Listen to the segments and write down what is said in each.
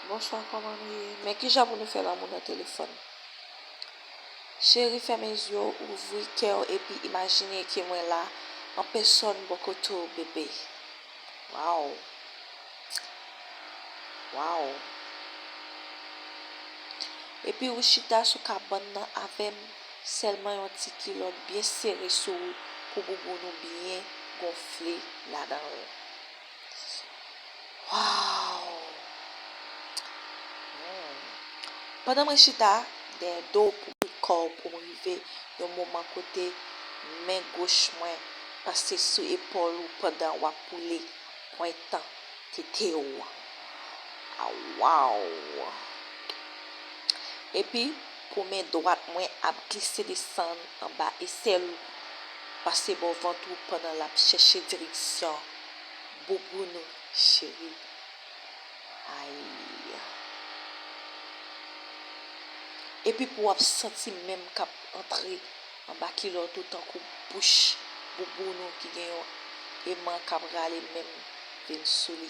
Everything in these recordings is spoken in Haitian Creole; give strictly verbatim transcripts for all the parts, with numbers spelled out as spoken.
Bonswa, kòman nou ye? Men kijan pou nou fè lanmou nan telefòn? Cheri, fèmen zye w, ouvri kè w, epi imajine ke mwen la an pèsòn bò kote w, bebe. Waw. Waw. Epi ou chita sou kabann nan avè m, sèlman yon ti kilòt byen sere sou ou pou bouboun ou byen gonfle ladan l. Waw! Hmm. Pandan mwen chita dèyè do w pou m kò w pou m rive yon moman kote men goch mwen pase sou epòl ou pandan w ap woule pwent tete w. A, waw! Epi, pou men dwat mwen ap glise desann anba esèl ou, pase bò vant ou pandan l ap chèche direksyon bouboun ou cheri. Ay. Epi pou w ap santi men m k ap antre anba kilòt ou tankou bouch bouboun ou ki gen yon eman k ap rale men m vin sou li.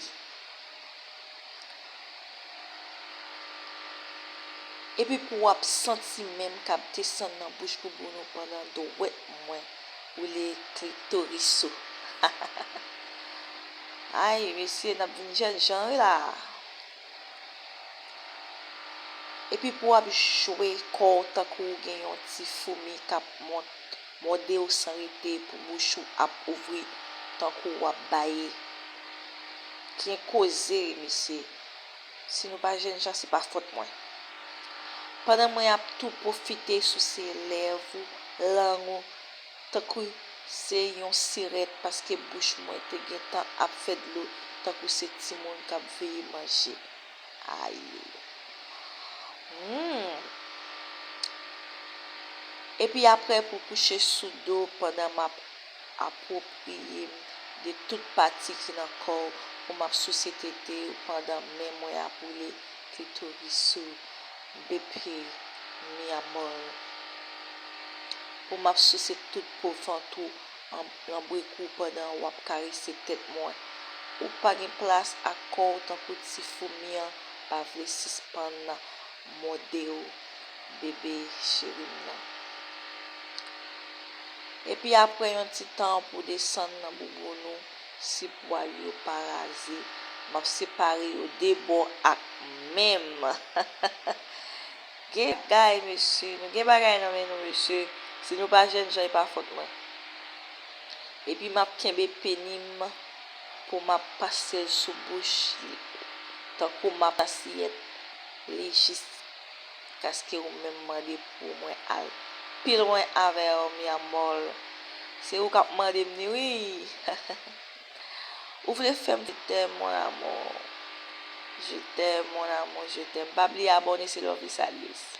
Epi pou w ap santi men m k ap desann nan bouch bouboun ou pandan dwèt mwen woule klitoris ou. Ay, mesye, n ap vin jènjan wi la. Epi pou w ap jwe kò w tankou w gen yon ti foumi k ap mòde w san rete, pou bouch ou ap ouvri tankou w ap bay. Byen koze, mesye. Si nou pa jènjan, se pa fòt mwen. Pandan mwen ap tou pwofite souse lèv ou, lang ou, tankou se yon sirèt, paske bouch mwen te gentan ap fè dlo, tankou se timoun k ap veye manje. Ay. Hmm. Epi apre, pou kouche sou do pandan m ap apwopriye m de tout pati ki nan kò w, pou m ap souse tete w pandan men mwen ap woule klitoris ou, bebe, mi amor. Pou m ap souse tout po vant ou, an, lanbrek ou pandan w ap karese tèt mwen. Ou pa gen plas ak kò w tankou ti foumi an pa vle sispann mòde w, bebe cheri m nan. Epi apre yon ti tan pou desann nan bouboun ou, si pwal yo pa raze, m ap separe yo de bò ak men m. Gen bagay, mesye. Nou gen bagay nan men nou, mesye. Si nou pa jènjan, e pa fòt mwen. Epi m ap kenbe peni m pou m ap pase l sou bouch li, tankou m ap asiyèt li jiskaske ou menm mande pou mwen al pi lwen avè w, mi amor. Se ou k ap mande m ni, wi. Ou vle fè m je t'aime, mon amour. Je t'aime, mon amour, je t'aime. Pa bliye abòne, se Lovely Salius.